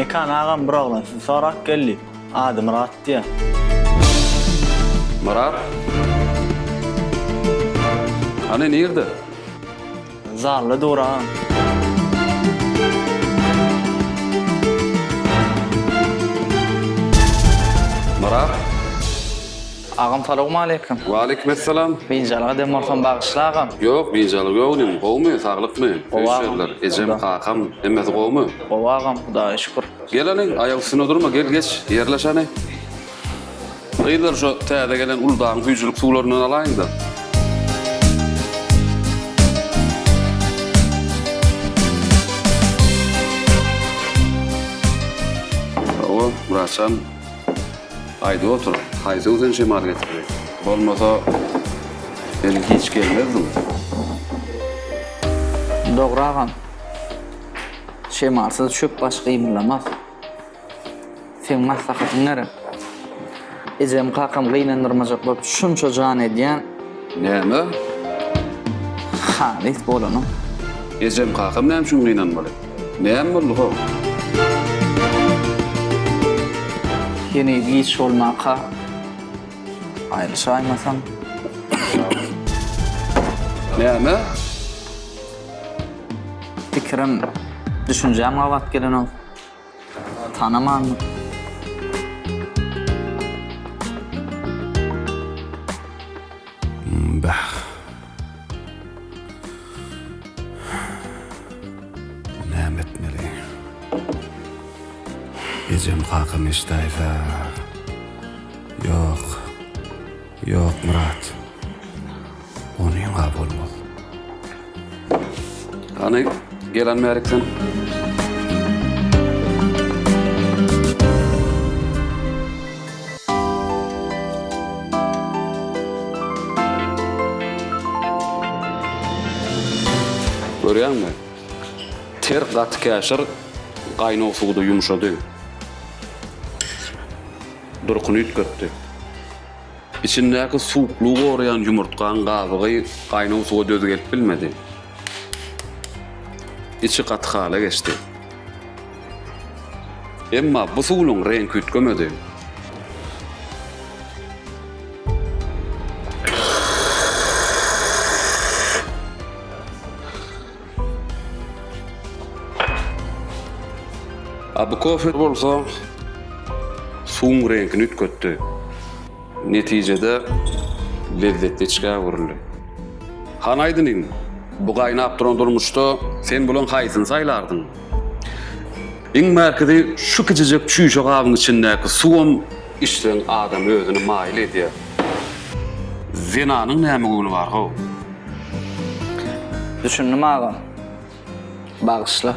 Mekan agam bir oglan sizi sorap geldi. Ady Myrat diýýär. Myrat? Hany nirde? Zalda dur agam. Myrat? Agam salowmaleýkim. Waleýkim essalam. Biynjalyk eden bolsam bagyşla agam. Ýok, biynjalyk ýok inim. Gowumy, saglykmy? Gowy agam. Öýşerler, ejem, kakam, hemmesi gowumy? Gowy agam, Hudaýa şükür. Gel hany, aýak üstünde durma, gel geç, ýerleş hany. Gyzlar şo täze gelen uly dagyň süýjülik suwlaryndan alaýyň-da. Hawa, Myratjan. Aýdyp otur, haýsy gün sen şemal getirdi? Bolmasa, sen hiç gelmezdiň. Dogry agam. Şemalsyz çöp baş gymyldamaz. Seň maslahatyň gerek. Ejem kakam gynandyrmajak bolup şunça jan edýän. Näme? Halys bolanyň. Ejem kakam näme üçin gynanmaly? Näme boldy how? Heniz giç bolmaka aýrylyşaýmasam. Näme? Pikirim, düşünjäm gabat gelenok. Tanamandyr. Bah. Näme etmeli? Ejem kakam eşidäýse. Ýok. Ýok, Myrat. Onyň-a bolmaz. Hany, gelen bärik sen. Görýäňmi? Ter gaty käşir gaýnag suwda ýumşady. Durkuny üýtgetdi. Içindäki suwuklygy goraýan ýumurtgaň gabygy gaýnag suwa döz gelip bilmedi. Içi gaty hala geçdi. Emma bu suwluň reňki üýtgemedi. A bu kofe bolsa suwuň reňkini üýtgetdi. Netijede lezzetli içgä öwrüldi. Hany aýdyň, bu gaýnap duran durmuşda sen bulaň haýsyny saýlardyň? Iň bärkisi şu kiçijek çüýşe gabyň içindäki suwam içseň adam özüni maýyl edýär. Zenanyň näme göwni bar how? Düşündim agam. Bagyşla.